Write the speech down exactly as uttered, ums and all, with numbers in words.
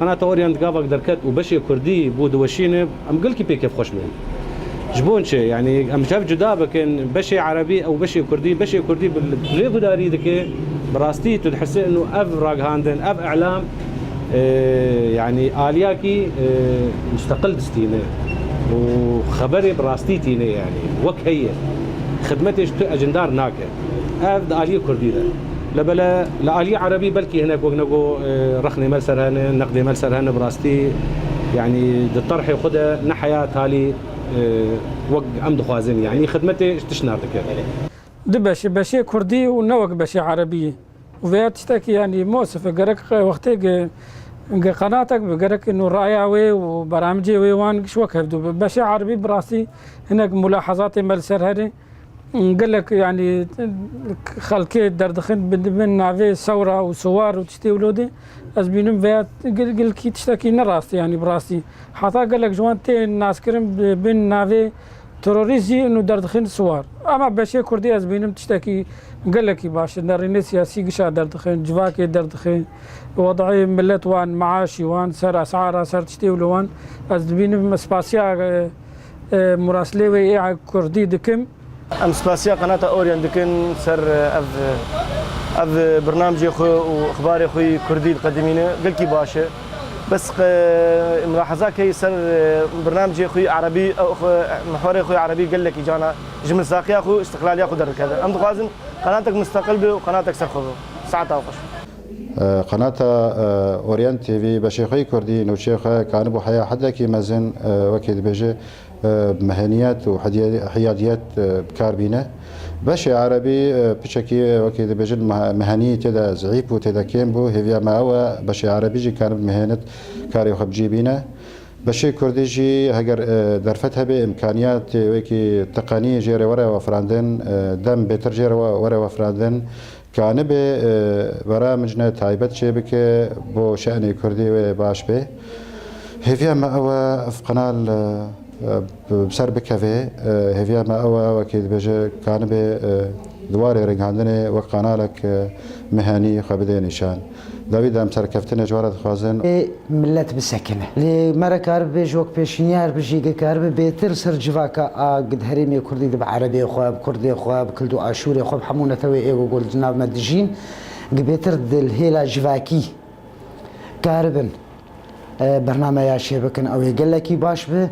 Qanata Orient gavak derket û beşê kurdî bû diweşîne, em gelkî pê kêfxweş bûn. Ji bo çi? Yanî em ji hev cuda bikin, beşê erebî ew beşê kurdî, beşê kurdî bi lê gudarî dike. Bi rastî tu dihise û ev ragihandin, ev îlam, e, yanî aliyakî, e, musteqil distîne û xeberê bi rastî tîne, yanî wek heye. Xidmetê ji tu ecindar nake. Ev di aliyê kurdî de. Lebele li aliyê erebî belkî hinek wek nego, e, rexnê me li ser hene, neqdê me li ser hene, bi rastî, yanî di terhê xwe de ne heya talî, e, wek em dixwazin, yanî xidmetê ji tişt nardike. Di beşê, beşê kurdî û ne wek beşê erebî. Û vêya tiştekî, yanî, mosif e, gerek wextê ge-, ge qenatek bi, gerek nû raya wê û beramcê wê wan giş wek hevdû bi. Beşê erebî bi rastî hinek mulahazatê me li ser herê. Gelek, yanî, xelkê derdixin bin, bin navê sewra û siwar û tiştê wilo de. Ez bînim vêya gil-, gilkî tiştekî ne rast e, yanî bi rastî. Heta gelek ji wan tê naskirin bi, bin navê terorîst jî û derdixin siwar. Ama beşê kurdî ez bînim tiştekî gelekî baş e. Nerînê siyasî gişa derdixin, civakê derdixin, wedayê millet wan, maaşî wan, ser esara, ser tiştê wilo wan. Ez dibînim spasiya, e, e, muraslê wê ê kurdî dikim. Em spasiya Qanata Orient dikin ser, e, ev, ev bernamcê xwe û ixbarê xwe yî kurdî diqedimîne. Gelkî baş e. Bes qe-, mulahaza key ser, e, bernamcê xwe yî erebî, ew xwe, mihwarê xwe yî erebî gelekî cana ji misaqiya xwe, îstiqlaliya xwe derdikeve. Em dixwazin qanatek misteqil be û qanatek serxwe be. Saeta xweş. Qanata, e, Orient T V beşê xwe yî kurdî, nûçeyê xwe kanibû heya hedekî mezin, e, wekî dibêje, e, meheniyet û hediye-, hiyadiyet, e, bi kar bîne. Beşê erebî, e, piçekî, e, wekî dibêjin meh-, mehenî tê de zîf bû, tê de kêm bû. Hêviya me ew e, beşê erebî jî kanib meheniyet karê xwe bi cî bîne. Beşê kurdî jî heger, e, derfet hebe, îmkaniyatê wekî teqenî jê re were wefirandin, e, dem bêtir jê re we-, were wefirandin, kanibe, e, beramcine taybet çêbike, bo şe'nê kurdî wê baş be. Hêviya me ew e, ev qenal, e, e, bi ser bikeve. E, hêviya me ew e, wekî dibêje, kanibe, e, di warê rengandinê wek qanalek, e, mehenî xwe bide nîşan. Dawî de em serkeftinê ji we re dixwazin. Ê millet bisekine. Lê me re karibe bêje wek pêşniyar bijî, ge karibe bêtir ser civaka a di herêmê kurdî de bi erebê xwe, bi kurdê xwe, bi kild û aşûrê xwe, bi hemû netewê ê ku li nav me dijîn, ge bêtir di hêla civakî karibin, e, bernameya çêbikin, ew ê gelekî baş bi.